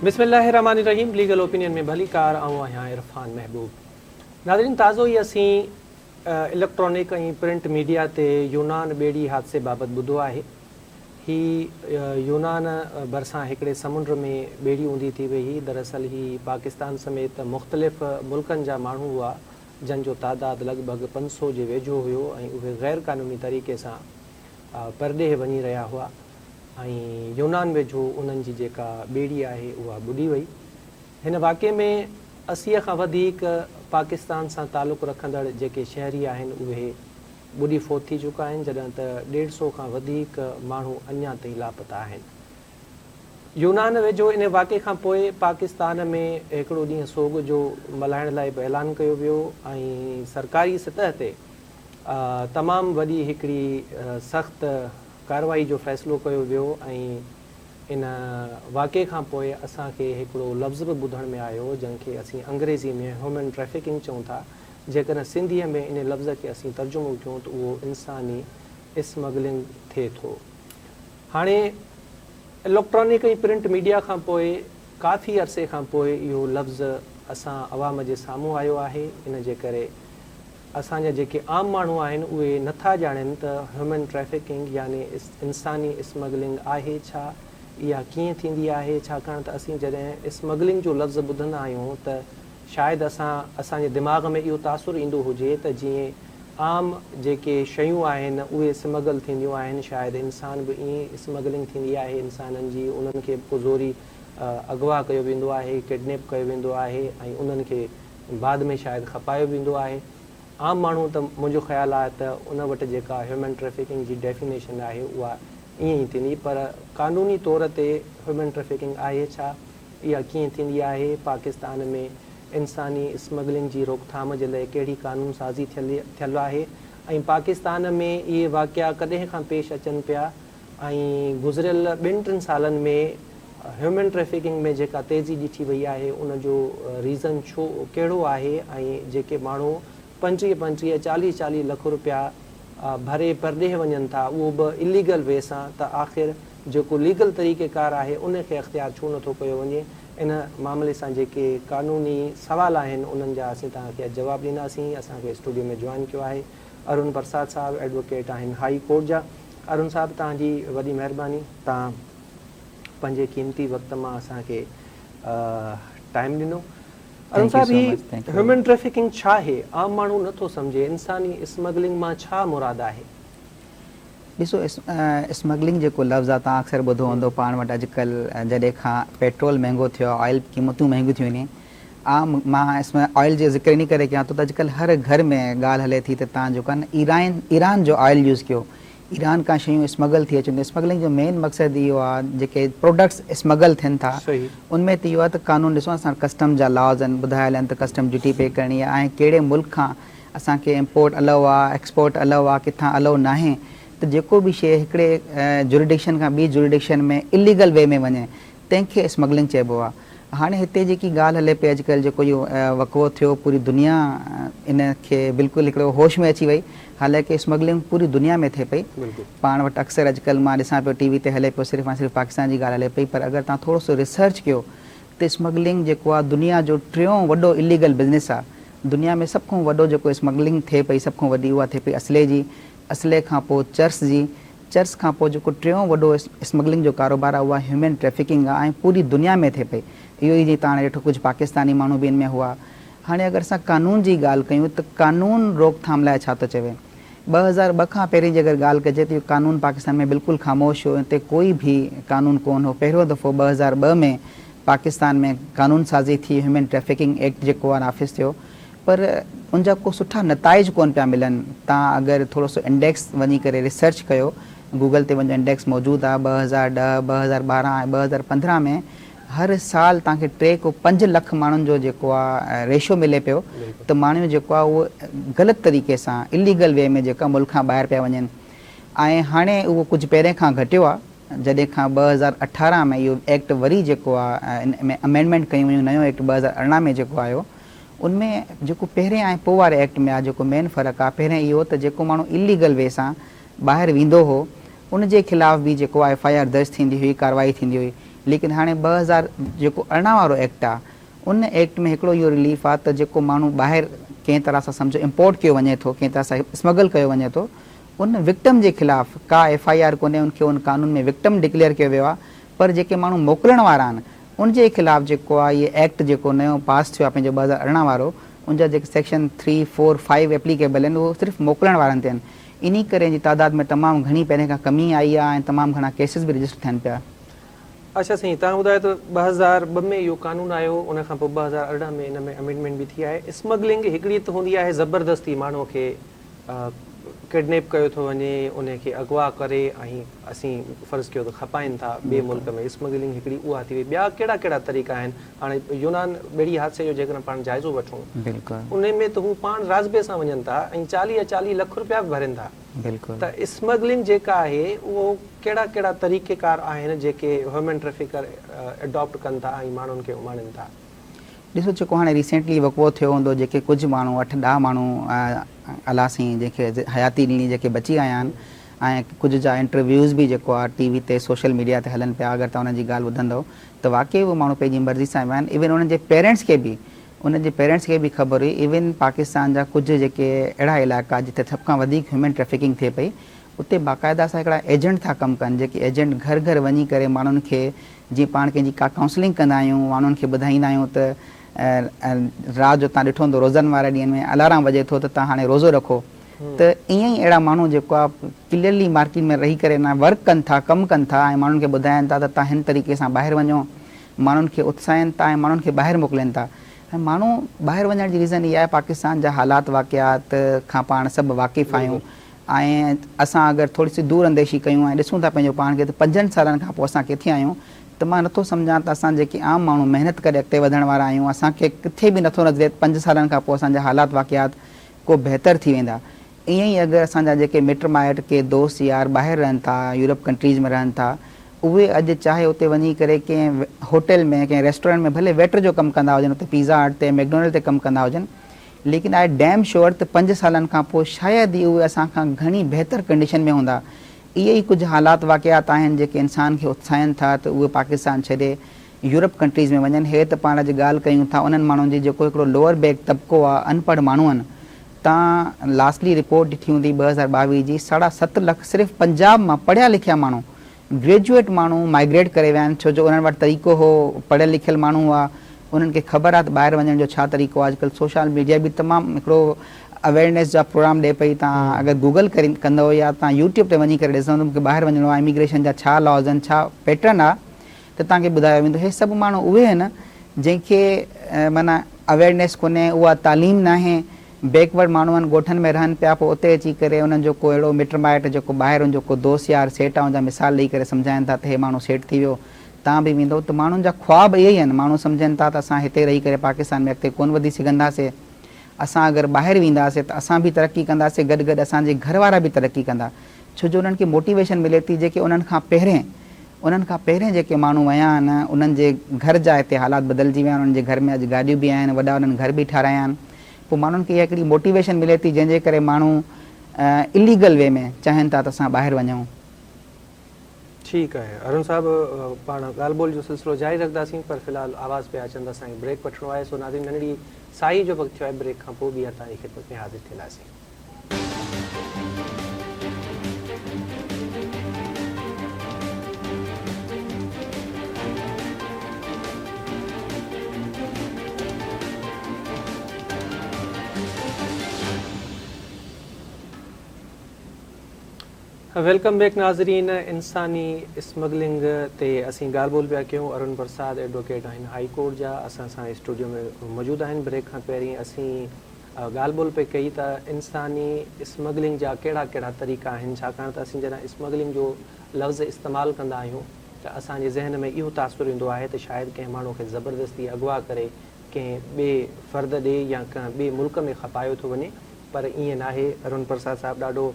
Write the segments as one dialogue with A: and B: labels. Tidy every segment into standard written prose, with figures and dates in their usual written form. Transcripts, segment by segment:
A: بسم الله الرحمٰن الرحيم ليگل اوپينين ۾ ڀليڪار آئون آهيان عرفان محبوب ناظرين تازو ئي اسين اليڪٽرانڪ ۽ پرنٽ ميڊيا تي يونان ٻيڙي حادثي بابت ٻڌو آهي هي يونان ڀرسان هڪڙي سمنڊ ۾ ٻيڙي اونڌي ٿي وئي هئي دراصل هي پاڪستان سميت مختلف ملڪن جا ماڻهو هئا جن جو تعداد لڳ ڀڳ 500 جي ويجهو هيو ۽ اهي غير قانوني طريقي سان پرڏيهه وڃي رهيا هئا ۽ يونان ويجهو انهن جي جيڪا ٻيڙي آهي اها ٻڏي وئي. هن واقعي ۾ 80 کان وڌيڪ پاڪستان سان تعلق رکندڙ جيڪي شهري آهن اهي ٻڏي فوت ٿي چڪا آهن جڏهن ته ڏيڍ سئو کان وڌيڪ ماڻهو اڃا تائين لاپتا آهن. يونان ويجهو ان واقعي کان پوء پاڪستان ۾ هڪڙو ڏينهن سوڳ جو ملهائڻ لاء به اعلان ڪيو ويو ۽ سرڪاري سطح تي تمام وڏي هڪڙي سخت ڪارروائي جو فيصلو ڪيو ويو ۽ ان واقعي کان پوء اسان کي هڪڙو لفظ به ٻڌڻ ۾ آيو جنهن کي اسين انگريزي ۾ هيومن ٽريفڪنگ چئون ٿا جيڪڏهن سنڌيء ۾ ان لفظ کي اسين ترجمو ڪيون ته اهو انساني اسمگلنگ ٿئي ٿو. هاڻي اليڪٽرانڪ ۽ پرنٽ ميڊيا کان پوء ڪافي عرصي کان پوء اهو لفظ اسان عوام جي سامهون آيو آهي ان جي ڪري اسان جا جيڪي عام ماڻهو آهن اهي نه ٿا ڄاڻين ته هيومن ٽريفڪنگ يعني انساني اسمگلنگ آهي ڇا؟ اها ڪيئن ٿيندي آهي؟ ڇاڪاڻ ته اسين جڏهن اسمگلنگ جو لفظ ٻڌندا آهيون ته شايد اسان اسان جي دماغ ۾ اهو تاثر ايندو هجي ته جيئن عام جيڪي شيون آهن اهي اسمگل ٿينديون آهن شايد انسان به ائين اسمگلنگ ٿيندي آهي انسانن جي انهن کي به ڪو زوري اغوا ڪيو ويندو آهي ڪڊنيپ ڪيو ويندو آهي ۽ انهن کي بعد ۾ شايد کپايو ويندو آهي. عام ماڻهو ته منهنجو خيال آهي ته ان وٽ جيڪا هيومن ٽريفڪنگ جي ڊيفينيشن آهي اها ائين ئي ٿيندي پر قانوني طور تي هيومن ٽريفڪنگ آهي ڇا؟ اها ڪيئن ٿيندي آهي؟ پاڪستان ۾ انساني اسمگلنگ جي روڪٿام جي لئه ڪهڙي قانون سازي ٿيل آهي ۽ پاڪستان ۾ اهي واقعا ڪڏهن کان پيش اچن پيا ۽ گذريل ٻن ٽن سالن ۾ هيومن ٽريفڪنگ ۾ جيڪا تيزي ڏٺي وئي آهي ان جو ريزن ڇو ڪهڙو آهي ۽ جيڪي ماڻهو 25 25 40 40 لک روپيا ڀري پرڏيهه وڃن ٿا اهو به اليگل وي سان ته آخر جيڪو ليگل طريقي ڪار آهي ان کي اختيار ڇو نٿو ڪيو وڃي ان معاملي سان جيڪي قانوني سوال آهن انهن جا اسين توهان کي اڄ جواب ڏينداسين اسان کي اسٽوڊيو ۾ جوائن ڪيو آهي ارون پرساد صاحب ايڊووڪيٽ آهن هائي ڪورٽ جا ارون صاحب توهان جي وڏي مهرباني توهان پنهنجي قيمتي وقت مان اسان کي ٽائيم ڏنو. ارون صاحب هي هيومن ٽريفڪنگ ڇا آهي؟ عام ماڻهو نه ٿو سمجهي انساني اسمگلنگ مان ڇا مراد آهي؟
B: ڏسو اسمگلنگ جيڪو لفظ آهي توهان اڪثر ٻڌو هوندو پاڻ وٽ اڄڪلهه جڏهن کان پيٽرول مهنگو ٿيو آهي آئل قيمتون مهنگيون ٿيون آهن عام مان اس ۾ آئل جو ذڪر انهي ڪري ڪيان ٿو ته اڄڪلهه هر گهر ۾ ڳالهه هلي ٿي ته توهان جيڪو آهي نه ايران ايران جو آئل يوز ڪيو ايران کان شيون اسمگل ٿي اچن ٿيون اسمگلنگ جو مين مقصد اهو آهي جيڪي پروڊڪٽس اسمگل ٿين ٿا ان ۾ ته اهو آهي ته قانون ڏسو اسان ڪسٽم جا لاز آهن ٻڌايل آهن ته ڪسٽم ڊيوٽي پي ڪرڻي آهي ۽ ڪهڙي ملڪ کان اسان کي امپورٽ الو آهي ايڪسپورٽ الو آهي ڪٿان الو ناهي ته جيڪو به شيء هڪڙي جوريڊڪشن کان ٻي جوريڊڪشن ۾ اليگل وي ۾ وڃي تنهن کي اسمگلنگ چئبو آهي. هاڻي هتي جيڪي ڳالهه هلي پئي اڄڪلهه جيڪو اهو وقعو ٿيو پوري دنيا ان کي بلڪل هڪڙو هوش ۾ اچي وئي حالانڪه اسمگلنگ پوري دنيا ۾ ٿئي پئي پاڻ وٽ اڪثر اڄڪلهه مان ڏسان پيو ٽي وي تي هلي پيو صرف ۽ صرف پاڪستان جي ڳالهه هلي پئي پر اگر توهان ٿورو سو ريسرچ ڪيو ته اسمگلنگ جيڪو آهي دنيا جو ٽيون وڏو اليگل بزنس آهي دنيا ۾ سڀ کان وڏو جيڪو اسمگلنگ ٿئي پئي سڀ کان وڏي اها ٿئي پئي اسلحي جي اسلحي کان پوء چرس جي چرس کان پوء جيڪو ٽيون وڏو اسمگلنگ جو ڪاروبار آهي اها هيومن ٽريفڪنگ آهي ۽ پوري دنيا ۾ ٿئي پئي. اهو ئي جيئن توهان ڏٺو ڪجهه پاڪستاني ماڻهو به ان ۾ هئا. هاڻي اگر اسان قانون جي ڳالهه ڪيون ته قانون روڪٿام لاء ڇا ٿو چوي؟ 2002 کان پهرين جي اگر ڳالهه ڪجي ته اهو قانون پاڪستان ۾ بلڪل خاموش هو ان تي ڪوئي به قانون ڪونه هو. پهريون دفعو 2002 ۾ پاڪستان ۾ قانون سازي ٿي هيومن ٽريفڪنگ ايڪٽ جيڪو آهي نافذ ٿيو. پر ان جا ڪو سٺا نتائج ڪون پيا ملن تان اگر ٿورو سو انڊيڪس وڃي ڪري ريسرچ ڪيو گوگل تي ان جو انڊيڪس موجود آ 2010 2012 ۽ 2015 ۾ هر سال تان کي 3 کو 5 لک ماڻهن جو جيڪو آ ريشو ملي پيو ته ماڻهو جيڪو آ اهو غلط طريقي سان اليگل وي ۾ جيڪا ملڪ کان ٻاهر پيا وڃن ۽ هاڻي اهو ڪجهه پهرين کان گهٽيو آ جڏهن کان 2018 ۾ اهو ايڪٽ وري جيڪو آ ان ۾ امينڊمينٽ ڪيون ويون نيو ايڪٽ 2018 ۾ جيڪو آيو ان ۾ جيڪو پهرين ۽ پوء واري ايڪٽ ۾ آ جيڪو مين فرق آ پهرين اهو ته جيڪو ماڻهو اليگل وي سان ٻاهر ويندو هو ان جي خلاف به جيڪو آ ايف I R درج ٿيندي هئي ڪاروائي ٿيندي هئي ليڪن هاڻي 2000 جيڪو 18 وارو ايڪٽ آ ان ايڪٽ ۾ هڪڙو اهو رليف آ ته جيڪو ماڻهو ٻاهر ڪنهن طرح سان سمجهو امپورٽ ڪيو وڃي ٿو ڪنهن طرح سان اسمگل ڪيو وڃي ٿو ان وڪٽم جي خلاف ڪا ايف I R ڪونهي ان کي ان قانون ۾ وڪٽم ڊڪليئر ڪيو ويو آ پر جيڪي ماڻهو موڪلڻ وارا آهن ان جي خلاف جيڪو آ اهي ايڪٽ جيڪو نيو پاس ٿيو آ پنهنجو 2018 وارو ان جا جيڪي سيڪشن 3 4 5 ايپليڪيبل آهن اهو صرف موڪلڻ وارن تي آهن انهي ڪري ان جي تعداد ۾ تمام گهڻي پهرين کان ڪمي آئي آ ۽ تمام گهڻا ڪيسز به رجسٽر ٿين پيا.
A: اڇا سائين توهان ٻڌايو ته 2002 ۾ اهو قانون آيو ان کان پوء 2018 ۾ ان ۾ امينڊمينٽ به ٿي آهي اسمگلنگ هڪڙي ته هوندي آهي زبردستي ماڻهو کي ڪڊنيپ ڪيو ٿو وڃي ان کي اغوا ڪري ۽ اسين فرض ڪيو ته کپائين ٿا ٻئي ملڪ ۾ اسمگلنگ هڪڙي اها ٿي وئي ٻيا ڪهڙا ڪهڙا طريقا آهن هاڻي يونان ٻيڙي حادثي جو جيڪڏهن پاڻ جائزو وٺون ان ۾ ته هو پاڻ راضپي سان وڃن ٿا ۽ 40 40 لک روپيا به ڀرين ٿا ته اسمگلنگ جيڪا آهي اهو ڪهڙا ڪهڙا طريقيڪار آهن جيڪي هيومن ٽريفڪر اڊاپٽ ڪن ٿا ۽ ماڻهن کي اماڻين ٿا.
B: ڏسو جيڪو هاڻي ريسينٽلي وقوعو ٿيو هوندو جيڪي ڪجهه ماڻهو اٺ ڏهه ماڻهو الله سائين جنهن کي حياتي ڏني جيڪي بچي آيا آهن ۽ ڪجهه جا انٽرويوز به جيڪو آهي ٽي وي تي سوشل ميڊيا تي هلن پيا اگر توهان انهن جي ڳالهه ٻڌندو ته واقعي اهي ماڻهو پنهنجي مرضي سان ويا آهن ايون انهن جي پيرنٽس کي به انهن جي پيرنٽس کي به خبر هئي ايون پاڪستان جا ڪجهه جيڪي اهڙا علائقا جتي سڀ کان وڌيڪ هيومن ٽريفڪنگ ٿئي پئي اتي باقاعده سان هڪڙا ايجنٽ ٿا ڪم ڪن جيڪي ايجنٽ گهر گهر وڃي ڪري ماڻهن کي جيئن پاڻ ڪنهن جي ڪا ڪائونسلنگ ڪندا آهيون ماڻهن کي ٻڌائيندا آهيون ته رات جو تان ڏٺو هوندو روزن واري ڏينهن ۾ الارم وڄي ٿو ته تان هاڻي روزو رکو ته ائين ئي اهڙا ماڻهو جيڪو آ ڪليئرلي مارڪيٽ ۾ رهي ڪري نه ورڪ ڪن ٿا ڪم ڪن ٿا ۽ ماڻهن کي ٻڌائين ٿا ته تان هن طريقي سان ٻاهر وڃو ماڻهن کي اتساهين ٿا ۽ ماڻهن کي ٻاهر موڪلين ٿا ۽ ماڻهو ٻاهر وڃڻ جي ريزن اها آهي پاڪستان جا حالات واقعات کان پاڻ سڀ واقف آهيون ۽ اسان اگر ٿوري سي دور انديشي ڪيون ۽ ڏسون ٿا پنهنجو پاڻ کي ته پنجن سالن کان پوء اسان ڪٿي آهيون ته مان نٿو سمجهان ته اسان جيڪي عام ماڻهو محنت ڪري اڳتي وڌڻ وارا آهيون اسان کي ڪٿي به نٿو نظري اچي پنج سالن کان پوء اسان جا حالات واقعات ڪو بهتر ٿي ويندا ائين ئي اگر اسان جا جيڪي مٽ مائٽ ڪي دوست يار ٻاهر رهن ٿا يورپ ڪنٽريز ۾ رهن ٿا اهي اڄ چاهي اتي وڃي ڪري ڪنهن هوٽل ۾ ڪنهن ريسٽورنٽ ۾ ڀلي ويٽر جو ڪم ڪندا هجن اتي پيزا هٽ تي ميڪڊونلڊ تي ڪم ڪندا هجن ليڪن آء ڊيم شوئر ته پنج سالن کان پوء شايد ئي اهي اسان کان گهڻي بهتر ڪنڊيشن ۾ هوندا. اهي ئي ڪجهه حالات واقعات آهن جيڪي انسان کي اتساهين ٿا ته اهي پاڪستان ڇڏي يورپ ڪنٽريز ۾ وڃن. هي ته پاڻ اڄ ڳالهه ڪيون ٿا انهن ماڻهن جي جيڪو هڪڙو لوئر بيڪ طبقو آ انپڙهه ماڻهو آهن تان لاسٽلي رپورٽ ڏٺي هوندي 2022 جي ساڍا ست لک صرف پنجاب مان پڙهيا لکيا ماڻهو گريجوئيٽ ماڻهو مائگريٽ ڪري ويا آهن ڇو جو انهن وٽ طريقو هو پڙهيل لکيل ماڻهو هئا انهن کي خبر آهي ته ٻاهر وڃڻ جو ڇا طريقو آهي اڄڪلهه سوشل ميڊيا به تمام هڪڙو اويئرنيس جا پروگرام ڏئي پئي تان اگر گوگل ڪري ڪندو يا تان يوٽيوب تي وڃي ڪري ڏسندو ته مونکي ٻاهر وڃڻو آهي اميگريشن جا ڇا لاز آهن ڇا پيٽرن آهي ته توهان کي ٻڌايو ويندو هي سڀ ماڻهو اهي آهن جنهن کي معنيٰ اويئرنيس ڪونهي اها تعليم ناهي بيڪ ورڊ ماڻهو آهن ڳوٺن ۾ رهن پيا پوء اتي اچي ڪري انهن جو ڪو اهڙو مٽ مائٽ جيڪو ٻاهر ان جو ڪو دوست يار سيٽ آهي ان جا مثال ڏئي ڪري سمجهائن ٿا ته هي ماڻهو سيٽ ٿي ويو تان به ويندو ته ماڻهن جا خواب اهي ئي آهن ماڻهو سمجهن ٿا ته اسان هتي رهي ڪري پاڪستان ۾ اڳتي ڪونه وڌي سگهنداسي اسان اگر ٻاهر وينداسي ته اسان به ترقي ڪنداسي گڏ گڏ اسان جي گهر وارا به ترقي ڪندا ڇو جو انهن کي موٽيويشن ملي ٿي جيڪي انهن کان پهرين انهن کان پهرين جيڪي ماڻهو ويا آهن انهن جي گهر جا هتي حالات بدلجي ويا آهن انهن جي گهر ۾ اڄ گاڏيون به آهن وڏا انهن گهر به ٺارايا آهن پوء ماڻهن کي اها هڪڙي موٽيويشن ملي ٿي جنهن جي ڪري ماڻهو اليگل وي ۾ چاهين ٿا ته اسان ٻاهر وڃون.
A: ٺيڪ آهي ارون صاحب پاڻ ڳالهه ٻولهه جو سلسلو جاري رکنداسين پر في الحال آواز پيا اچن ته اسان کي بريڪ وٺڻو آهي سو ناظرين ننڍڙي ساهي جو وقت ٿيو آهي بريڪ کان پوء ٻيهر توهان جي خدمت ۾ حاضر ٿينداسين. Welcome back ناظرين انساني اسمگلنگ تي اسين ڳالهه ٻولهه پيا ڪيون ارون پرساد ايڊووڪيٽ آهن هائي ڪورٽ جا اسان سان اسٽوڊيو ۾ موجود آهن بريڪ کان پهرين اسين ڳالهه ٻولهه پئي ڪئي ته انساني اسمگلنگ جا ڪهڙا ڪهڙا طريقا آهن ڇاڪاڻ ته اسين جڏهن اسمگلنگ جو لفظ استعمال ڪندا آهيون ته اسان جي ذهن ۾ اهو تاثر ايندو آهي ته شايد ڪنهن ماڻهو کي زبردستي اغوا ڪري ڪنهن ٻئي فرد ڏي يا ڪنهن ٻئي ملڪ ۾ کپايو ٿو وڃي پر ائين ناهي ارون پرساد صاحب ڏاڍو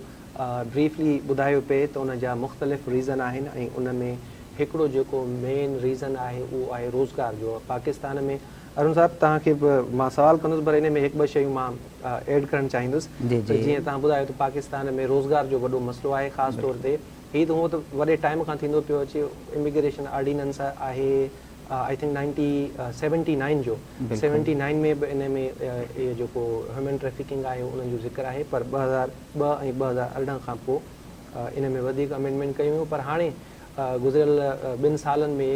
A: بريفلي ٻڌايو پئي ته ان جا مختلف ريزن آهن ۽ ان ۾ هڪڙو جيڪو مين ريزن آهي اهو آهي روزگار جو پاڪستان ۾ ارون صاحب توهان کي به مان سوال ڪندس پر ان ۾ هڪ ٻه شيون مان ايڊ ڪرڻ چاهيندس ته جيئن توهان ٻڌايو ته پاڪستان ۾ روزگار جو وڏو مسئلو آهي خاص طور تي هي ته هونء ته وڏي ٽائيم کان ٿيندو پيو اچي اميگريشن آرڊيننس آهي I think 1979 جو 79 ۾ به ان ۾ اهو جيڪو هيومن ٽريفڪنگ آهي انهن جو ذڪر آهي پر 2002 ۽ 2018 کان پوء ان ۾ وڌيڪ امينڊمينٽ ڪيون ويون پر هاڻي گذريل ٻن سالن ۾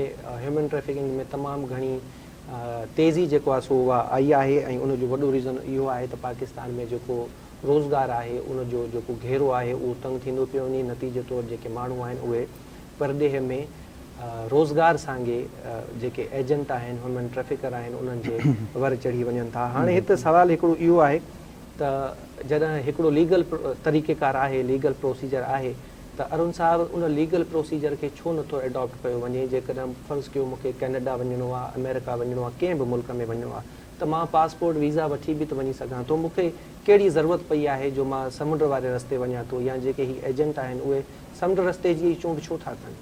A: هيومن ٽريفڪنگ ۾ تمام گهڻي تيزي جيڪو آهي سو اها آئي آهي ۽ ان جو وڏو ريزن اهو آهي ته پاڪستان ۾ جيڪو روزگار آهي ان جو جيڪو گهيرو آهي اهو تنگ ٿيندو پيو وڃي نتيجي طور جيڪي ماڻهو آهن اهي پرڏيهه ۾ روزگار سانگي جيڪي ايجنٽ آهن هيومن ٽريفڪر آهن انهن جي ور چڙهي وڃن ٿا هاڻي هت سوال هڪڙو اهو آهي ته جڏهن هڪڙو ليگل طريقيڪار آهي ليگل پروسيجر آهي ته ارون صاحب ان ليگل پروسيجر کي ڇو نٿو ايڊاپٽ ڪيو وڃي جيڪڏهن فرض ڪيو مونکي ڪينيڊا وڃڻو آهي آمريڪا وڃڻو آهي ڪنهن به ملڪ ۾ وڃڻو آهي ته مان پاسپورٽ ويزا وٺي به ته وڃي سگهان ٿو مونکي ڪهڙي ضرورت پئي آهي جو مان سمنڊ واري رستي وڃان ٿو يا جيڪي هي ايجنٽ آهن اهي سمنڊ رستي جي ئي چونڊ ڇو ٿا ڪن؟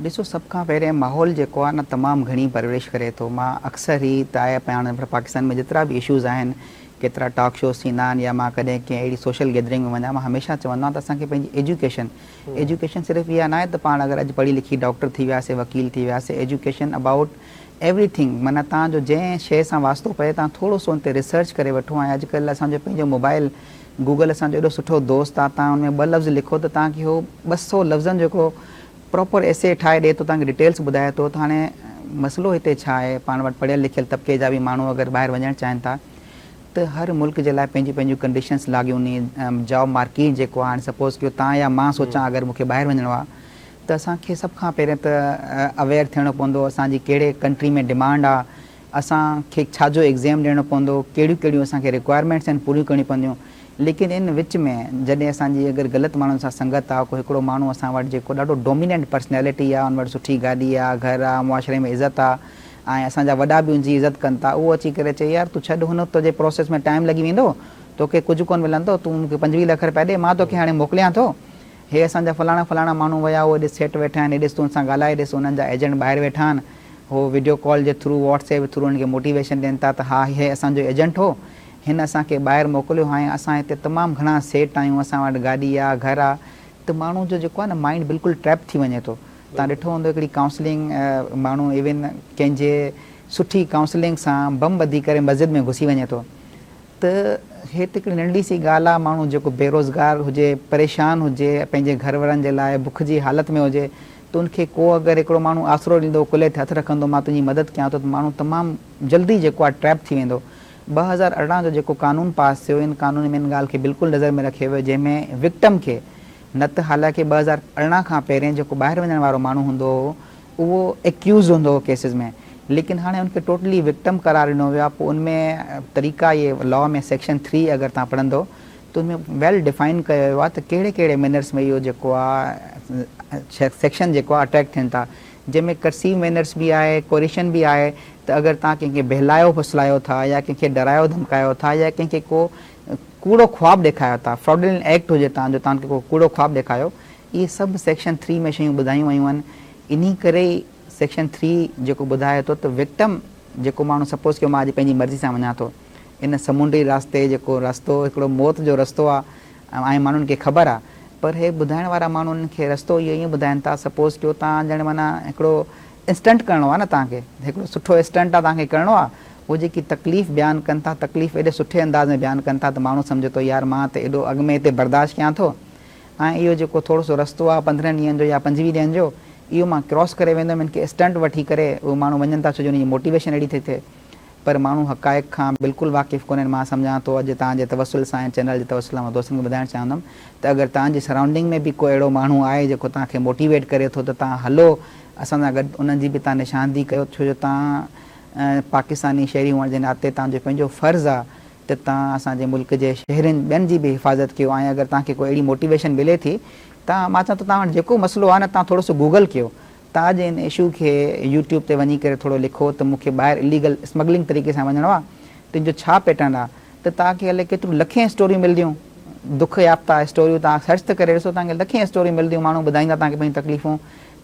B: ڏسو سڀ کان پهرين ماحول جيڪو آهي نه تمام گهڻي پرورش ڪري ٿو مان اڪثر هي ته آهي پاڻ پاڪستان ۾ جيترا به اشوز آهن ڪيترا ٽاڪ شوز ٿيندا آهن يا مان ڪڏهن ڪنهن اهڙي سوشل گيدرنگ ۾ وڃان مان هميشه چوندو آهيان ته اسان کي پنهنجي ايجوڪيشن ايجوڪيشن صرف اها ناهي ته پاڻ اگر اڄ پڙهي لکي ڊاڪٽر ٿي وياسي وڪيل ٿي وياسي ايجوڪيشن ابائوٽ ايوري ٿنگ معنيٰ توهان جو جنهن شيء سان واسطو پئي توهان ٿورو سو ان تي ريسرچ ڪري وٺو ۽ اڄڪلهه اسان جو پنهنجو موبائل گوگل اسان جو ايڏو سٺو دوست آ توهان ان ۾ ٻه لفظ لکو ته توهان کي هو 200 لفظن جو هڪڙو پراپر ايسي ٺاهي ڏئي ٿو توهان کي ڊيٽيلس ٻڌائي ٿو ته هاڻي مسئلو هتي ڇا آهي پاڻ وٽ پڙهيل لکيل طبقي جا به ماڻهو اگر ٻاهر وڃڻ چاهين ٿا ته هر ملڪ جي لاء پنهنجون پنهنجون ڪنڊيشنس لاڳيون ني جاب مارڪيٽ جيڪو آ هاڻي سپوز ڪيو توهان يا مان سوچان اگر مون کي ٻاهر وڃڻو آ ته اسان کي سڀ کان پهرين ته اويئر ٿيڻو پوندو اسان جي ڪهڙي ڪنٽري ۾ ڊمانڊ آ اسان کي ڇا جو ايگزيم ڏيڻو پوندو، ڪهڙيون ڪهڙيون اسان کي رڪوائرمينٽس آهن پوريون ڪرڻيون پونديون، ليڪن ان وچ ۾ جڏهن اسان جي اگر غلط ماڻهن سان سنگت آ، ڪو هڪڙو ماڻهو اسان وٽ جيڪو ڏاڍو ڊوميننٽ پرسنالٽي آ، ان وٽ سٺي گاڏي آ، گهر آ، معاشري ۾ عزت آ ۽ اسان جا وڏا به ان جي عزت ڪن ٿا، اهو اچي ڪري چئي يار تون ڇڏ هن تنهنجي پروسيس ۾ ٽائيم لڳي ويندو، توکي ڪجهه ڪونه ملندو، تون مون کي 25 لک رپيا ڏي، مان توکي هاڻي موڪليان ٿو، هي اسان جا فلاڻا فلاڻا ماڻهو ويا هو ڏس سيٺ ويٺا آهن هي ڏس تون ان سان ڳالهائي ڏس انهن جا ايجنٽ ٻاهر ويٺا آهن هو وڊيو ڪال جي ٿرو واٽس ايپ ٿرو انهن کي موٽيويشن ڏين ٿا ته ها هي اسان جو ايجنٽ هو هن اسان کي ٻاهر موڪليو هاڻي اسان هتي تمام گهڻا سيٺ آهيون اسان وٽ گاڏي آ گهر آ ته ماڻهو جو جيڪو آ نه مائنڊ بلڪل ٽريپ ٿي وڃي ٿو تان ڏٺو هوندو هڪڙي ڪائونسلنگ ماڻهو ايون ڪنهن جي سٺي ڪائونسلنگ سان بم ٻڌي ڪري مسجد ۾ گهسي وڃي ٿو ته هي ته هڪڙي ننڍڙي سي ڳالهه آ، ماڻهو جيڪو بيروزگار هجي، پريشان هجي، پنهنجي گهر وارن جي لاء بک جي حالت ۾ هجي ته ان کي ڪو اگر هڪڙو ماڻهو آسرو ڏيندو، ڪلهي تي هٿ رکندو مان تنهنجي مدد ڪيان ٿو ته ماڻهو تمام جلدي جيڪو آ ٽريپ ٿي ويندو. 2018 جو جيڪو قانون پاس ٿيو ان قانون ۾ ان ڳالهه کي بلڪل نظر ۾ رکيو ويو جنهن ۾ وڪٽم کي نه ته حالانڪه 2018 کان پهرين جيڪو ٻاهر وڃڻ وارو ماڻهو هوندو هو اهو ايڪيوزڊ هوندو هو ڪيسز ۾ ليڪن هاڻي ان کي ٽوٽلي وڪٽم قرار ڏنو ويو آهي پوء ان ۾ طريقا اهي لا ۾ سيڪشن ٿري اگر توهان پڙهندو ته ان ۾ ويل ڊفائن ڪيو ويو آهي ته ڪهڙي ڪهڙي مينرس ۾ اهو جيڪو آهي سيڪشن جيڪو آهي اٽيڪ ٿين ٿا جنهن ۾ ڪرسيو مينرس به آهي ڪوريشن به آهي ته اگر توهان ڪنهن کي بهلايو ڦسلايو ٿا يا ڪنهن کي ڊرايو ڌمڪايو ٿا يا ڪنهن کي ڪو ڪوڙو خواب ڏيکايو ٿا فراڊلنٽ ايڪٽ هجي توهان جو توهان کي ڪو ڪوڙو خواب ڏيکايو اهي سڀ سيڪشن ٿري ۾ شيون ٻڌايون ويون آهن انهي ڪري ئي سيڪشن ٿري جيڪو ٻڌائي ٿو ته وڪٽم جيڪو ماڻهو سپوز ڪيو مان اڄ پنهنجي مرضي سان وڃان ٿو ان سمونڊي راستي جيڪو رستو هڪڙو موت جو رستو آ ۽ ماڻهن کي خبر آ پر هي ٻڌائڻ وارا ماڻهو انهن کي رستو اهو ائين ٻڌائن ٿا سپوز ڪيو تان ڄڻ معنيٰ هڪڙو اسٽنٽ ڪرڻو آ نه توهان کي هڪڙو سٺو اسٽنٽ آ توهان کي ڪرڻو آ هو جيڪي تڪليف بيان ڪن ٿا تڪليف ايڏي سٺي انداز ۾ بيان ڪن ٿا ته ماڻهو سمجهي ٿو يار مان ته ايڏو اڳ ۾ هتي برداشت ڪيان ٿو ۽ اهو جيڪو ٿورو سو رستو آهي 15 ڏينهن جو يا 25 ڏينهن جو اهو مان ڪراس ڪري ويندم ان کي اسٽنٽ وٺي ڪري اهي ماڻهو وڃن ٿا ڇو جو ان جي موٽيويشن اهڙي ٿي ٿئي پر ماڻهو حقائق کان بلڪل واقف ڪونهن مان سمجهان ٿو اڄ توهان جي توسل سان ۽ چينل جي توسل سان مان دوستن کي ٻڌائڻ چاهيندم ته اگر توهان جي سرائونڊنگ ۾ به ڪو اهڙو ماڻهو آهي جيڪو توهان کي موٽيويٽ ڪري ٿو ته توهان هلو اسان سان گڏ انهن جي به توهان نشاندهي ڪيو ڇو جو توهان پاڪستاني شهري هئڻ جي ناتي توهان جو پنهنجو فرض آهي ته توهان اسان جي ملڪ جي شهرين ٻين جي به حفاظت ڪيو ۽ اگر توهان کي ڪو اهڙي موٽيويشن ملي ٿي ته مان چوان ٿو توهان وٽ جيڪو مسئلو آهي نه توهان ٿورو سو گوگل ڪيو توهان اڄ ان اشو کي يوٽيوب تي وڃي ڪري ٿورو لکو ته مون کي ٻاهر اليگل اسمگلنگ طريقي سان وڃڻو آهي ته ان جو ڇا پيٽرن آهي ته توهان کي الائي ڪيتريون لکين اسٽوريون ملنديون دک يافته اسٽوريون توهان سرچ ته ڪري ڏسو توهان کي لکين اسٽوريون ملنديون ماڻهو ٻڌائيندا توهان کي پنهنجون تڪليفون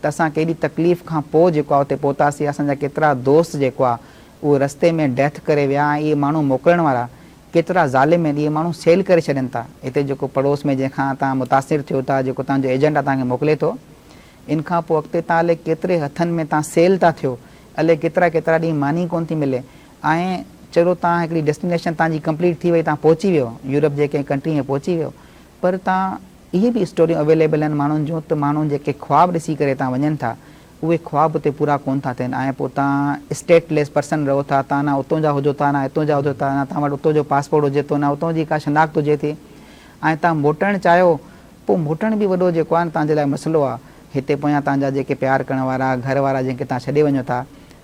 B: ته اسان ڪيڏي تڪليف کان پوء جيڪو آهي اتي پهتاسين اسان جا ڪيترا دوست جيڪو آهي اهي رستي ۾ ڊيٿ ڪري ويا ۽ اهي ماڻهو موڪلڻ وارا ڪيترا ظالم آهن اهي ماڻهو سيل ڪري ڇڏين ٿا هتي جيڪو پڙوس ۾ جنهن کان توهان متاثر ٿيو ٿا جيڪو توهان جو ايجنٽ آهي توهان کي موڪلي ٿو ان کان پوء اڳتي توهان الائي ڪيتري هٿن ۾ توهان سيل ٿا ٿيو الائي ڪيترا ڪيترا ڏينهن ماني ڪونه ٿي ملي ۽ چلو توهان هڪڙي ڊيسٽينيشن توهان جي ڪمپليٽ ٿي وئي توهان پهچي ويو يورپ جي ڪنهن ڪنٽري ۾ پهچي ويو پر توهان اهي به اسٽوريون اويليبل آهن ماڻهن جون ته ماڻهو جيڪي خواب ڏسي ڪري هتان وڃن ٿا اهي خواب اتي پورا ڪونه ٿا ٿين ۽ پوء توهان اسٽيٽ ليس پرسن رهو ٿا توهان نه اتون جا هجو ٿا نه هتون جا هجو ٿا نه توهان وٽ اتون جو پاسپورٽ هجي ٿو نه اتون جي ڪا شناخت هجي ٿي ۽ توهان موٽڻ چاهيو پوء موٽڻ به وڏو جيڪو آهي نه توهان جي لاء مسئلو آهي هتي پويان توهان جا جيڪي پيار ڪرڻ وارا گهر وارا جن کي توهان ڇڏي وڃو ٿا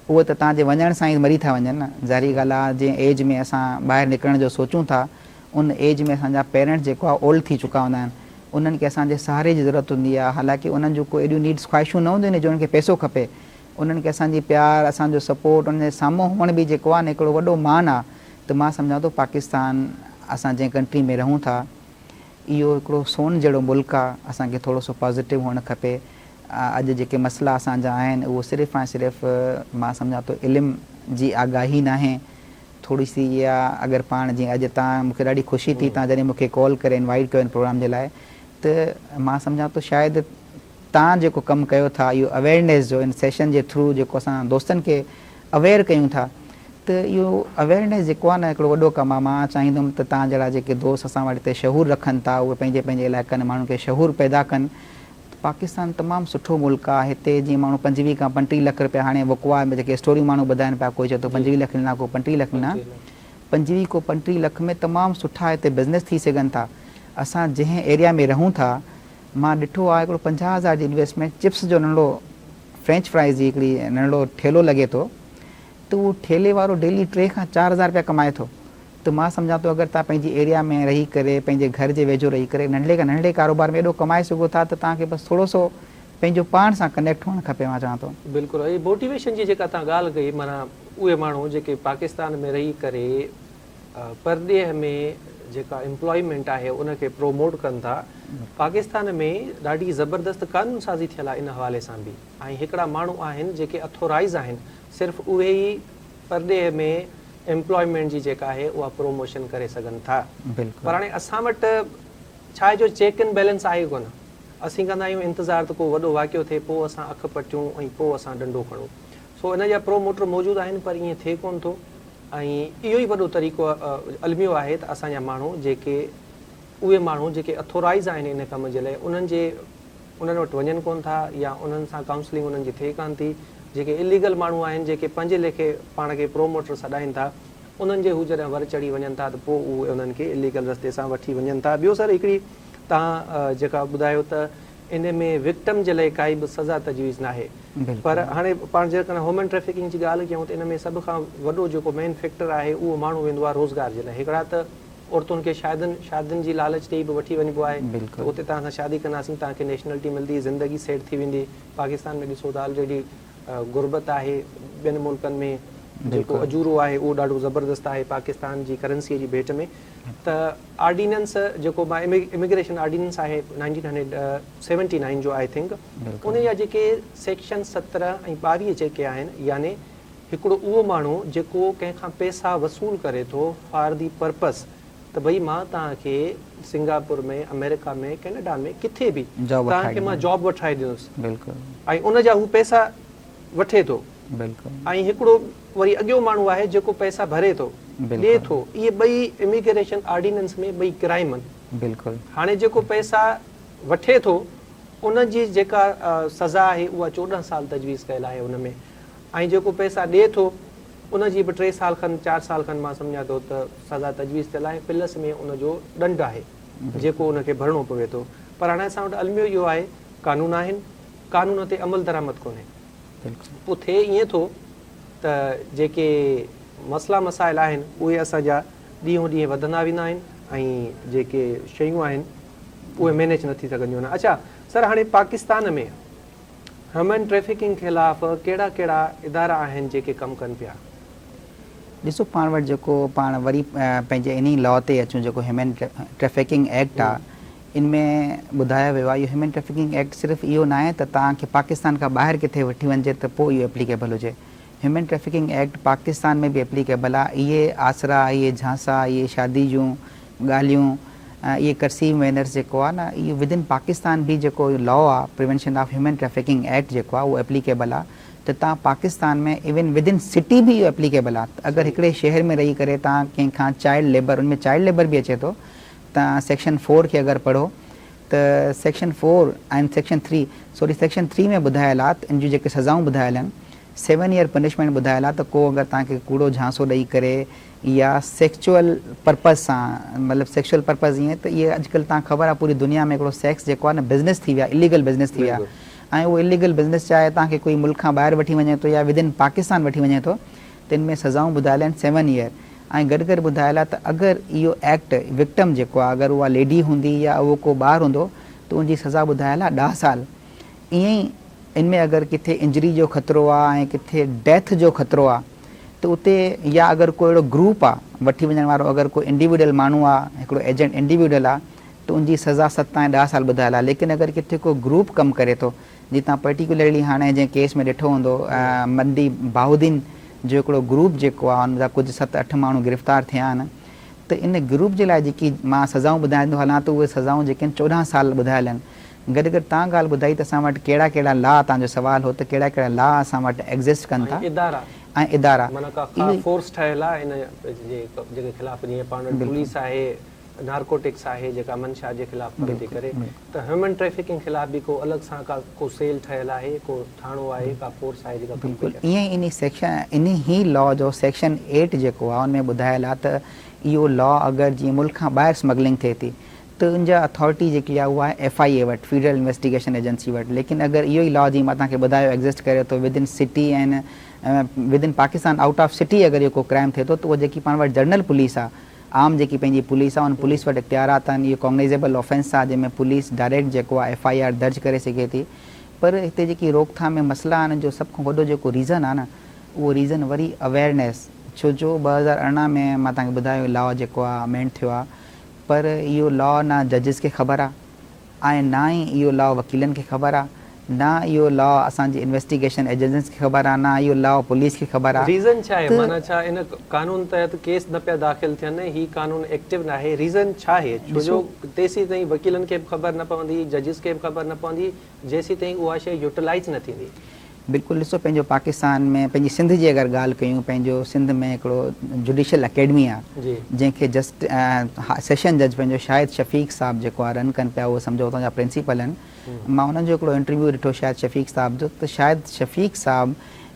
B: اهي ته توهان جي وڃڻ سان ئي مري ٿا وڃن نه ظاهري ڳالهه آهي جنهن ايج ۾ اسان ٻاهر نڪرڻ جو سوچون ٿا ان ايج ۾ اسان جا پيرنٽس جيڪو آهي اولڊ ٿي چڪا هوندا آهن انهن کي اسان جي سهاري جي ضرورت هوندي آهي حالانڪه انهن جون ڪو ايڏيون نيڊس خواهشون نه هونديون آهن جو انهن کي پئسو کپي انهن کي اسان جي پيار اسان جو سپورٽ انهن جي سامهون هئڻ به جيڪو آهي نه هڪڙو وڏو مان آهي ته مان سمجهان ٿو پاڪستان اسان جنهن ڪنٽري ۾ رهون ٿا اهو هڪڙو سون جهڙو ملڪ آهي اسان کي ٿورو سو پازيٽو هئڻ کپي اڄ جيڪي مسئلا اسان جا آهن اهو صرف ۽ صرف مان سمجهان ٿو علم جي آگاهي ناهي ٿوري سي اها اگر پاڻ جيئن اڄ تان مون کي ڏاڍي خوشي ٿي تان جڏهن مون کي ڪال ڪري انوائيٽ ڪيو ان پروگرام جي لاء ته مان سمجهان ٿو شايد تان جيڪو ڪم ڪيو ٿا اهو اويئرنيس جو ان سيشن جي ٿرو جيڪو اسان دوستن کي اويئر ڪيون ٿا ته اهو اويئرنيس جيڪو آهي نه هڪڙو وڏو ڪم آهي مان چاهيندم ته تان جهڙا جيڪي دوست اسان وٽ هتي شعور رکن ٿا اهي پنهنجي پنهنجي علائقن ۾ ماڻهن کي شعور پيدا ڪن پاڪستان تمام سٺو ملڪ آ هتي جيئن ماڻهو 25 کان 35 لک رپيا هاڻي وڪوا ۾ جيڪي اسٽوريون ماڻهو ٻڌائن پيا ڪوئي چئي ٿو 25 لک ڏنا ڪو 35 لک ڏنا 25 کو 35 لک ۾ تمام سٺا هتي بزنس ٿي سگهن ٿا اسان جنهن ايريا ۾ رهون ٿا مان ڏٺو آ هڪڙو 50 هزار جي انويسٽمينٽ چپس جو ننڍڙو فرينچ فرائز جي هڪڙي ننڍڙو ٺيلو لڳي ٿو ته اهو ٺيلي وارو ڊيلي 3 کان 4 هزار رپيا ڪمائي ٿو ته مان سمجهان ٿو اگر توهان پنهنجي ايريا ۾ رهي ڪري پنهنجي گهر جي ويجهو رهي ڪري ننڍڙي کان ننڍڙي ڪاروبار ۾ ايڏو ڪمائي سگهو ٿا ته توهان کي بس ٿورو سو پنهنجو پاڻ سان ڪنيڪٽ هئڻ کپي مان چوان ٿو.
A: بلڪل اهي موٽيويشن جي جيڪا توهان ڳالهه ڪئي معنيٰ اهي ماڻهو جيڪي پاڪستان ۾ رهي ڪري پرڏيهه ۾ جيڪا امپلائمينٽ آهي ان کي پروموٽ ڪن ٿا پاڪستان ۾ ڏاڍي زبردست قانون سازي ٿيل آهي ان حوالي سان به ۽ هڪڙا ماڻهو آهن جيڪي اٿورائيز آهن صرف اهي ئي پرڏيهه ۾ ايمپلائمينٽ جي جيڪا آهي اها پروموشن ڪري سگهن ٿا پر هاڻي اسان وٽ ڇا آهي جو چيڪ اينڊ بيلنس آهي ڪونه اسين ڪندا آهيون انتظار ته ڪو وڏو واقعو ٿئي پوء اسان اک پٽيون ۽ پوء اسان ڏنڊو کڻون سو ان جا پروموٽر موجود آهن پر ائين ٿئي ڪونه ٿو ۽ اهو ئي وڏو طريقو الميو آهي ته اسان جا ماڻهو جيڪي اهي ماڻهو جيڪي اٿورائيز آهن ان ڪم جي لاء انهن جي انهن وٽ وڃن ڪونه ٿا يا انهن سان ڪائونسلنگ انهن جي ٿئي ڪانه ٿي. جيڪي اليگل ماڻهو آهن جيڪي پنهنجي ليکي پاڻ کي پروموٽر سڏائين ٿا انهن جي هو جڏهن ور چڙهي وڃن ٿا ته پوء اهي انهن کي اليگل رستي سان وٺي وڃن ٿا. ٻيو سر هڪڙي توهان جيڪا ٻڌايو ته ان ۾ وڪٽم جي لاء ڪائي به سزا تجويز ناهي پر هاڻي پاڻ جيڪڏهن هيومن ٽريفڪنگ جي ڳالهه ڪيون ته ان ۾ سڀ کان وڏو جيڪو مين فيڪٽر آهي اهو ماڻهو ويندو آهي روزگار جي لاء هڪڙا ته عورتن کي شادين شادين جي لالچ ڏئي به وٺي وڃبو آهي ته اتي توهان سان شادي ڪنداسين توهان کي نيشنلٽي ملندي زندگي سيٽ ٿي ويندي پاڪستان ۾ ڏسو ته آلريڊي غربت آهي ٻين ملڪن ۾ جيڪو اجورو آهي اهو ڏاڍو زبردست آهي پاڪستان جي ڪرنسي جي ڀيٽ ۾ ته آرڊيننس جيڪو مان اميگريشن آرڊيننس آهي 1979 جو I think ان جا جيڪي سيڪشن 17 ۽ 22 جيڪي آهن يعني هڪڙو اهو ماڻهو جيڪو ڪنهن کان پئسا وصول ڪري ٿو فار the purpose ته ڀئي مان توهان کي سنگاپور ۾ آمريڪا ۾ ڪينيڊا ۾ ڪٿي به توهان کي مان جاب وٺرائي ڏيندس ۽ ان جا هو پئسا وٺي ٿو ۽ هڪڙو وري اڳيون ماڻهو آهي جيڪو پئسا ڀري ٿو ڏي ٿو اهي ٻئي اميگريشن آرڊيننس ۾ ٻئي ڪرائم آهن هاڻي جيڪو پئسا وٺي ٿو ان جي جيڪا سزا آهي اها 14 سال تجويز ڪيل آهي ان ۾ ۽ جيڪو پئسا ڏئي ٿو ان جي به ٽي سال کن چار سال کن مان سمجهان ٿو ته سزا تجويز ٿيل آهي پلس ۾ ان جو ڏنڊ آهي جيڪو ان کي ڀرڻو پوي ٿو پر هاڻي اسان وٽ الميو اهو آهي قانون آهن قانون تي عمل درآمد ڪونهي پوء ٿئي ائين ٿو ته جيڪي مسئلا مسائل آهن اهي اسان جا ڏينهون ڏينهن وڌندا ويندا آهن ۽ جيڪي شيون آهن اهي مينيج نه ٿي سگهنديون آهن اڇا سر هاڻي پاڪستان ۾ هيومن ٽريفڪنگ خلاف ڪهڙا ڪهڙا ادارا آهن جيڪي ڪم ڪن پيا؟
B: ڏسو پاڻ وٽ جيڪو پاڻ وري پنهنجي انهي لا تي اچون جيڪو هيومن ٽريفڪنگ ايڪٽ آ ان ۾ ٻڌايو ويو آ اهو هيومن ٽريفڪنگ ايڪٽ صرف اهو ناهي ته توهان کي پاڪستان کان ٻاهر ڪٿي وٺي وڃجي ته پوء اهو ايپليڪيبل هجي. هيومن ٽريفڪنگ ايڪٽ پاڪستان ۾ به ايپليڪيبل آ، اهي آسرا، اهي جهانسا، اهي شادي جون ڳالهيون، اهي ڪرسيو مينرز جيڪو آ نه اهو ودن پاڪستان به جيڪو لا آ prevention of human trafficking act جيڪو آ اهو ايپليڪيبل آ ته تان پاڪستان ۾ ايون ودن سٽي به اهو ايپليڪيبل آ ته اگر هڪڙي شهر ۾ رهي ڪري تان ڪنهن کان چائلڊ ليبر ان ۾ چائلڊ ليبر به اچي ٿو تان سيڪشن فور کي اگر پڙهو ته section four ۽ section three sorry section three ۾ ٻڌايل آ ته ان جون جيڪي سزائون ٻڌايل آهن سيون ايئر پنشمينٽ ٻڌايل آ ته ڪو اگر توهان کي ڪوڙو جهانسو ڏئي ڪري يا سيڪچوئل پرپز سان مطلب سيڪچوئل پرپز ائين ته اهي اڄڪلهه توهان کي خبر آ پوري دنيا ۾ هڪڙو سيڪس جيڪو آ نه بزنس ٿي ويو آ اليگل بزنس ٿي ويو آ ۽ اهو اليگل بزنس چاهي توهان کي ڪوئي ملڪ کان ٻاهر وٺي وڃي ٿو يا ودن پاڪستان وٺي وڃي ٿو تن ۾ سزائون ٻڌايل آهن سيون ايئر ۽ گڏ گڏ ٻڌايل آ ته اگر اهو ايڪٽ وڪٽم جيڪو آ اگر اها ليڊي هوندي يا اهو ڪو ٻار هوندو ته ان جي سزا ٻڌايل آ ڏهه سال ائين ئي ان ۾ اگر ڪٿي انجري جو خطرو آ ۽ ڪٿي ڊيٿ جو خطرو آ ته اتي يا اگر ڪو اهڙو گروپ آ وٺي وڃڻ وارو اگر ڪو انڊيوڊل ماڻهو آ هڪڙو ايجنٽ انڊيوڊل آ ته ان جي سزا ست ۽ ڏهه سال ٻڌايل آ ليڪن اگر ڪٿي ڪو گروپ ڪم ڪري ٿو جي تان پرٽيڪولرلي هاڻي جنهن ڪيس ۾ ڏٺو هوندو منڊي بهاؤالدين جو هڪڙو گروپ جيڪو آ ان جا ڪجهه ست اٺ ماڻهو گرفتار ٿيا آهن ته ان گروپ جي لاء جيڪي مان سزائون ٻڌائيندو هلان ته اهي سزائون جيڪي آهن 14 سال ٻڌايل آهن گڏ گڏ تان ڳالهه ٻڌائي ته اسان وٽ ڪهڙا ڪهڙا لا تان جو سوال هو ته ڪهڙا ڪهڙا لا اسان وٽ ايگزسٽ ڪن ٿا
A: ۽ ادارا
B: ۽ ادارا
A: معنيٰ ڪا خاص فورس ٺهيل آهي ان جي جيڪي خلاف جيئن پاڻ وٽ پوليس آهي نارڪوٽڪس آهي جيڪا منشيات جي خلاف ڪم ٿي ڪري ته هيومن ٽريفڪنگ خلاف به ڪو الڳ سان ڪا ڪو سيل ٺهيل آهي ڪو ٿاڻو آهي ڪا فورس آهي جيڪا ڪم پئي
B: بلڪل ائين ئي انهي سيڪشن انهي ئي لا جو سيڪشن ايٽ جيڪو آهي ان ۾ ٻڌايل آهي ته اهو لا اگر جيئن ملڪ کان ٻاهر سمگلنگ ٿئي ٿي ته ان جا اٿارٽي جيڪي آهي اها آهي ايف I اي وٽ فيڊرل انويسٽيگيشن ايجنسي وٽ ليڪن اگر اهو ئي لا جيئن مان توهان کي ٻڌايو ايگزسٽ ڪري ٿو within city ۽ within Pakistan out of city اگر اهو ڪو ڪرائم ٿئي ٿو ته اهو جيڪي پاڻ وٽ جنرل پوليس آهي عام جيڪي پنهنجي پوليس آهي ان پوليس وٽ اختيارات آهن اهو ڪاگنيزيبل آفينس آهي جنهن ۾ پوليس ڊائريڪٽ جيڪو آهي ايف I R درج ڪري سگهي ٿي پر هتي جيڪي روڪٿام ۾ مسئلا آهن ان جو سڀ کان وڏو جيڪو ريزن آهي نه اهو ريزن وري اويئرنيس ڇو جو 2018 ۾ مان توهان کي ٻڌايو لا جيڪو آهي امينڊ ٿيو آهي پر اهو لا نه ججز کي خبر آ ۽ نه ئي اهو لا وڪيلن کي خبر آ، نه اهو لا اسان جي انويسٽيگيشن ايجنسين کي خبر آ، نه اهو لا پوليس کي خبر آ
A: ريزن ڇا آهي
B: ته.
A: معنيٰ ڇا ان قانون تحت ڪيس نه پيا داخل ٿين هي قانون ايڪٽو ناهي ريزن ڇا آهي ڇو جو تيسين تائين وڪيلن کي به خبر نه پوندي ججز کي به خبر نه پوندي جيسين تائين اها شيء يوٽيلائيز نه ٿيندي.
B: بلڪل ڏسو پنهنجو پاڪستان ۾ پنهنجي سنڌ جي اگر ڳالهه ڪيون پنهنجو سنڌ ۾ هڪڙو جڊيشل اڪيڊمي آ جنهن کي جسٽ سيشن جج پنهنجو شاهد شفيق صاحب جيڪو آ رن ڪن پيا اهو سمجهو اتان جا پرنسپل آهن مان انهن جو هڪڙو انٽرويو ڏٺو شاهد شفيق صاحب جو ته شاهد شفيق صاحب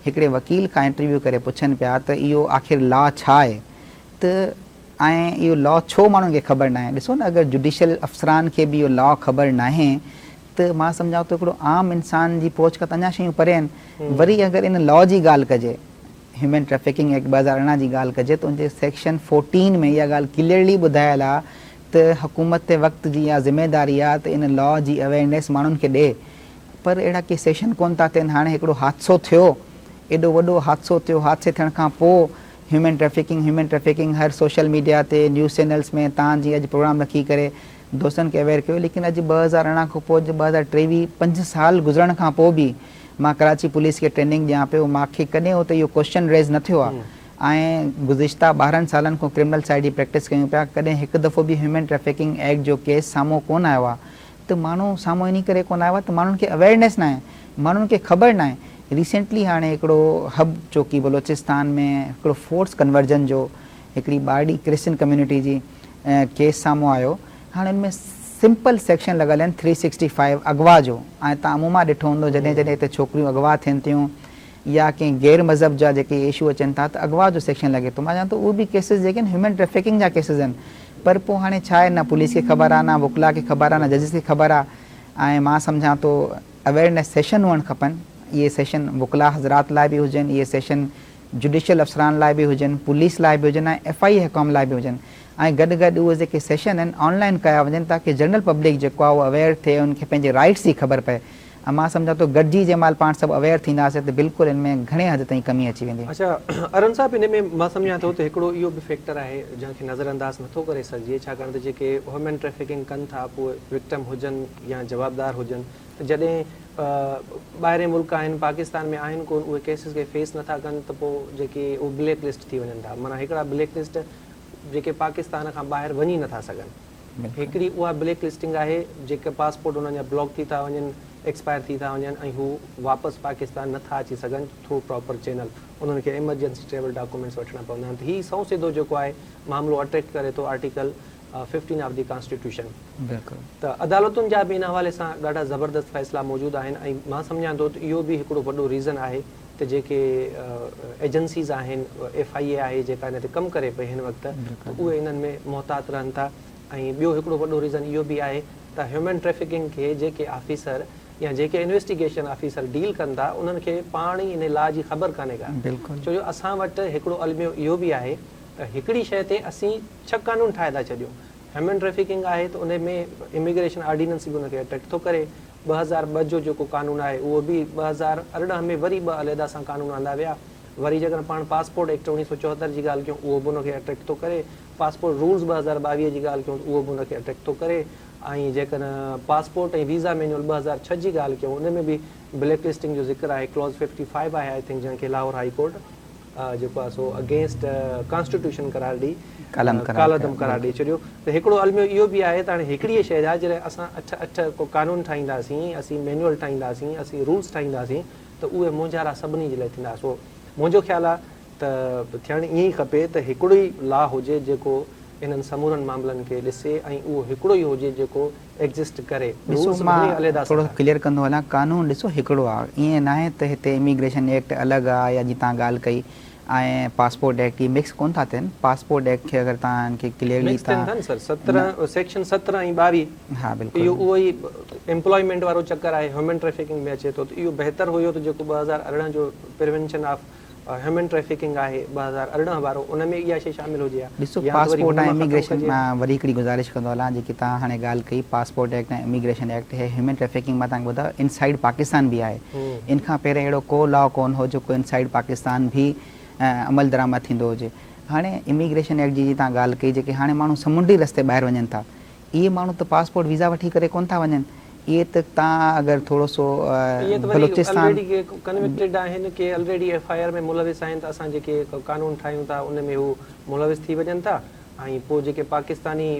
B: هڪڙي وڪيل کان انٽرويو ڪري پڇن پيا ته اهو آخر لا ڇا آهي ته ۽ اهو لا ڇو ماڻهن کي خبر ناهي ڏسو نه اگر جڊيشل افسران کي به اهو لا خبر ناهي ته مان سمجهان ٿو هڪڙو عام انسان جي پهچ کان ته اڃا شيون پري آهن. وري اگر ان لا جي ڳالهه ڪجي، هيومن ٽريفڪنگ ايڪٽ 2018 جي ڳالهه ڪجي ته ان جي سيڪشن فورٽين ۾ اها ڳالهه ڪليئرلي ٻڌايل آهي ته حڪومت وقت جي اها ذميداري آهي ته ان لا جي اويئرنيس ماڻهن کي ڏي پر اهڙا ڪي سيشن ڪونه ٿا ٿين. هاڻي هڪڙو حادثو ٿيو، ايڏو وڏو حادثو ٿيو، حادثي ٿيڻ کان پوء هيومن ٽريفڪنگ هيومن ٽريفڪنگ هر سوشل ميڊيا تي نيوز چينلز ۾ تان جي اڄ پروگرام رکي ڪري دوستن کي اويئر ڪيو ليڪن اڄ 2018 کان پوء اڄ 2023 پنج سال گذرڻ کان پوء به مان ڪراچي پوليس کي ٽريننگ ڏيان پيو مان کي ڪڏهن اتي اهو ڪوسچن ريز نه ٿيو آهي ۽ گذشته 12 سالن کان ڪرمنل سائيڊ جي پريڪٽس ڪيون پيا ڪڏهن هڪ دفعو به هيومن ٽريفڪنگ ايڪٽ جو ڪيس سامهون ڪونه آيو آهي ته ماڻهو سامهون انهي ڪري ڪونه آيو آهي ته ماڻهن کي اويئرنيس ناهي ماڻهن کي خبر ناهي ريسينٽلي هاڻي هڪڙو حب چوڪي بلوچستان ۾ هڪڙو فورس ڪنورجن جو هڪڙي ٻارڙي ڪرسچن ڪميونٽي جي ڪيس سامهون آيو هاڻي ان ۾ سمپل سيڪشن لڳل آهن ٿري سڪسٽي فائيو اغوا جو ۽ تان عموما ڏٺو هوندو جڏهن جڏهن هتي ڇوڪريون اغوا ٿين ٿيون يا ڪنهن غير مذهب جا جيڪي ايشو اچن ٿا ته اغوا جو سيڪشن لڳي ٿو مان چوان ٿو اهي به ڪيسز جيڪي آهن هيومن ٽريفڪنگ جا ڪيسز آهن پر پوء هاڻي ڇا آهي نه پوليس کي خبر آهي نه وڪلا کي خبر آهي نه ججز کي خبر آهي ۽ مان سمجهان ٿو اويئرنيس سيشن هئڻ کپن اهي سيشن وڪلا حضرات لاء به هجن اهي سيشن جڊيشل افسران لاء به هجن، پوليس لاء به هجن ۽ ايف I اي حڪام لاء به هجن ۽ گڏ گڏ اهي جيڪي سيشن آهن آن لائن ڪيا وڃن تاڪه جنرل پبلڪ جيڪو آهي اهو اويئر ٿئي ان کي پنهنجي رائيٽس جي خبر پئي ۽ مان سمجهان ٿو گڏجي جنهن مهل پاڻ سڀ اويئر ٿينداسين ته بلڪل ان ۾ گهڻي حد تائين ڪمي اچي ويندي.
A: اڇا ارون صاحب ان ۾ مان سمجهان ٿو ته هڪڙو اهو به فيڪٽر آهي جنهن کي نظر انداز نٿو ڪري سگهجي ڇاڪاڻ ته جيڪي هيومن ٽريفڪنگ ڪن ٿا پوء وڪٽم هجن يا جوابدار هجن ته جڏهن ٻاهرين ملڪ آهن پاڪستان ۾ آهن ڪون اهي ڪيسز کي فيس نٿا ڪن ته پوء جيڪي اهي بليڪ لسٽ ٿي وڃن ٿا معنيٰ هڪڙا بليڪ لسٽ جيڪي پاڪستان کان ٻاهر وڃي نٿا سگهن هڪڙي اها بليڪ لسٽنگ آهي جيڪي پاسپورٽ انهن جا بلاڪ ٿي ٿا وڃن ايڪسپائر ٿي ٿا وڃن ۽ هو واپس پاڪستان نٿا اچي سگهن ٿرو پراپر چينل انهن کي ايمرجنسي ٽريول ڊاڪومينٽس وٺڻا پوندا آهن ته هي سنئون سڌو جيڪو آهي معاملو اٽريڪٽ ڪري ٿو آرٽيڪل 15 آف the constitution ته عدالتن جا به ان حوالي سان ڏاڍا زبردست فيصلا موجود آهن ۽ مان سمجهان ٿو ته اهو به هڪڙو وڏو ريزن آهي ته جيڪي ايجنسيز آهن ايف I اي آهي جيڪا ان تي ڪم ڪري پئي هن وقت ته اهي انهن ۾ محتاط رهن ٿا ۽ ٻيو هڪڙو وڏو ريزن اهو به آهي ته هيومن ٽريفڪنگ کي جيڪي آفيسر يا جيڪي انويسٽيگيشن آفيسر ڊيل ڪن ٿا انهن کي پاڻ ئي ان لا جي خبر ڪانهي ڪا ڇو جو اسان وٽ هڪڙو الميو اهو به آهي ته هڪڙي شيء تي اسين ڇهه قانون ٺاهي ٿا ڇڏيون. هيومن ٽريفڪنگ آهي ته ان ۾ اميگريشن آرڊيننس به ان کي اٽريڪٽ ٿو ڪري. 2002 جو جيڪو قانون آهي اهو به 2018 ۾ وري ٻه عليحده سان قانون آندا ويا. وري جيڪڏهن پاڻ پاسپورٽ ايڪٽ 1974 جي ڳالهه ڪيون اهو به ان کي اٽريڪٽ ٿو ڪري. پاسپورٽ رولز 2022 جي ڳالهه ڪيون ته اهو به ان کي اٽريڪٽ ٿو ڪري ۽ جيڪڏهن پاسپورٽ ۽ ويزا مينيول 2006 جي ڳالهه ڪيون ان ۾ به بليڪ لسٽنگ جو ذڪر آهي ڪلاز 55 آهي I think جنهن کي لاهور هائي ڪورٽ جيڪو آهي سو اگينسٽ ڪانسٽيٽيوشن قرار ڏئي ڪالعدم قرار ڏئي ڇڏيو ته هڪڙو الميو اهو به آهي ته هاڻي هڪڙيء شيء جا جڏهن اسان اٺ اٺ ڪو قانون ٺاهينداسين اسين مينيول ٺاهينداسين اسين رولس ٺاهينداسين ته اهي مونجهارا سڀني جي لاء ٿيندا سو منهنجو خيال آهي ته ٿيڻ ائين ئي کپي ته هڪڙو ئي لا هجي جيڪو انهن سمورن معاملن کي ڏسي ۽ اهو هڪڙو ئي هجي جيڪو ايگزسٽ ڪري.
B: ڏسو
A: رولز
B: مان
A: ڀلي عليحده
B: ٿورو
A: سان.
B: ڪليئر ڪندو هلان قانون ڏسو هڪڙو آ ائين ناهي ته هتي اميگريشن ايڪٽ الڳ آ يا جي توهان ڳالهه ڪئي ۽ پاسپورٽ ايڪٽ اهي مڪس ڪون ٿا ٿين پاسپورٽ ايڪٽ کي اگر توهان ان کي ڪليئرلي
A: مڪس ٿين
B: توهان
A: ٿا نه سر
B: نه
A: 17 سيڪشن 17 ۽ 22
B: ها بلڪل
A: اهو اهو ئي ايمپلائمينٽ وارو چڪر آهي هيومن ٽريفڪنگ ۾ اچي ٿو ته اهو بهتر هيو ته جيڪو 2018 جو پريونشن آف هيومن ٽريفڪنگ آهي 2018 وارو ان ۾ اها شيء شامل هجي ها
B: ڏسو
A: يا ته وري
B: پاسپورٽ
A: هن
B: ۽
A: مان ختم
B: اميگريشن
A: ڪجي ها.
B: مان وري هڪڙي گذارش ڪندو هلان جيڪي توهان هاڻي ڳالهه ڪئي پاسپورٽ ايڪٽ ۽ اميگريشن ايڪٽ هي هيومن ٽريفڪنگ مان توهان کي ٻڌايو انسائيڊ پاڪستان به آهي ان کان پهرين اهڙو ڪو لا ڪون هو جيڪو انسائيڊ پاڪستان به عمل درآمد ٿيندو هجي هاڻي اميگريشن ايڪٽ جي جي توهان ڳالهه ڪئي جيڪي هاڻي ماڻهو سمنڊي رستي ٻاهر وڃن ٿا اهي ماڻهو ته پاسپورٽ ويزا وٺي ڪري ڪونه ٿا وڃن اهي ته تان اگر ٿورو سو
A: اهي ته وري
B: بلوچستان
A: الريڊي ڪي ڪنوڪٽيڊ آهن ڪي الريڊي ايف I R ۾ ملوث آهن ته اسان جيڪي قانون ٺاهيون ٿا ان ۾ هو ملوث ٿي وڃن ٿا ۽ پوء جيڪي پاڪستاني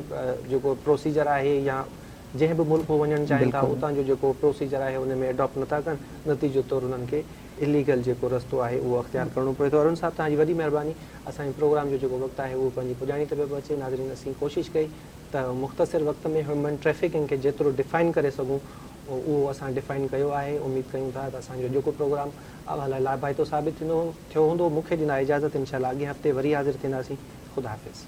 A: جيڪو پروسيجر آهي يا جنهن به ملڪ هو وڃڻ چاهين ٿا اتان جو جيڪو پروسيجر آهي ان ۾ اڊاپٽ نٿا ڪن نتيجو طور انهن کي اليگل جيڪو رستو آهي اهو اختيار ڪرڻو پوي ٿو. ارون صاحب توهان جي وڏي مهرباني اسان جي پروگرام جو جيڪو وقت آهي اهو پنهنجي پڄاڻي تي پيو پهچي ناظرين اسين ڪوشش ڪئي ته مختصر وقت ۾ هيومن ٽريفڪنگ کي جيترو ڊفائن ڪري سگهون اهو اسان ڊفائن ڪيو آهي اميد ڪيون ٿا ته اسان جو اڄوڪو پروگرام اوهان لاء لاڀائتو ثابت ٿيندو ٿيو هوندو مون کي ڏيندا اجازت انشاء الله اڳئين هفتي وري حاضر ٿينداسين خدا حافظ.